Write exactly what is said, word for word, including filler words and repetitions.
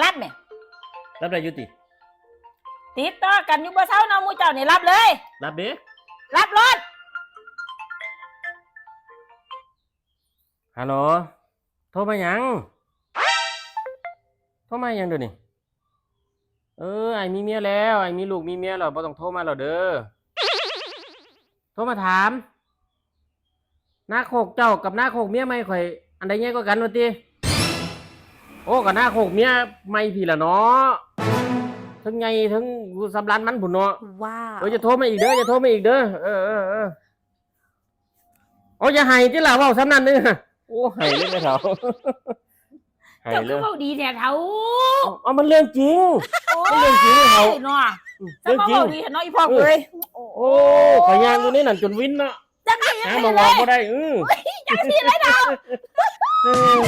รับแหม รับได้อยู่ติ ติดต่อกันอยู่บ่เซาเนาะหมู่เจ้านี่ รับเลย รับเด้ รับโลด ฮัลโหล โทรมาหยัง โทรมาหยังเดี๋ยวนี้ เออ อ้ายมีเมียแล้ว อ้ายมีลูกมีเมียแล้ว บ่ต้องโทรมาแล้วเด้อ โทรมาถาม นาโคกเจ้ากับนาโคกเมียใหม่ข่อย อันใดใหญ่กว่ากันวะติ โอ้ ก็นาโคกเมียใหม่พี้ล่ะเนาะ ทั้งใหญ่ทั้งสำรานมันพุ้นเนาะ ว้าว เออ อย่าโทรมาอีกเด้อ อย่าโทรมาอีกเด้อ เออเออเออ โอ้ อย่าไห้ติล่ะ เว้าส่ำนั้นเด้อ โอ้ ไห้เลยแม่เฒ่า ไห้ เจ้า เล คือย เว้าดีแท้เฒ่า เอาเอามันเรื่องจริง โอ้ เรื่องจริงเฒ่า ยเนาะ อืม เจ้ามาเว้าดีแท้เนาะอีพ่อเอ้ย โอ้ ข่อยย่างอยู่ในนั้นจนวินเนาะ จังซี่ หา จัง หม่ ซี่ อง เล ออก ย บ่ได้ เออ จังซี่เลยเฒ่า เออ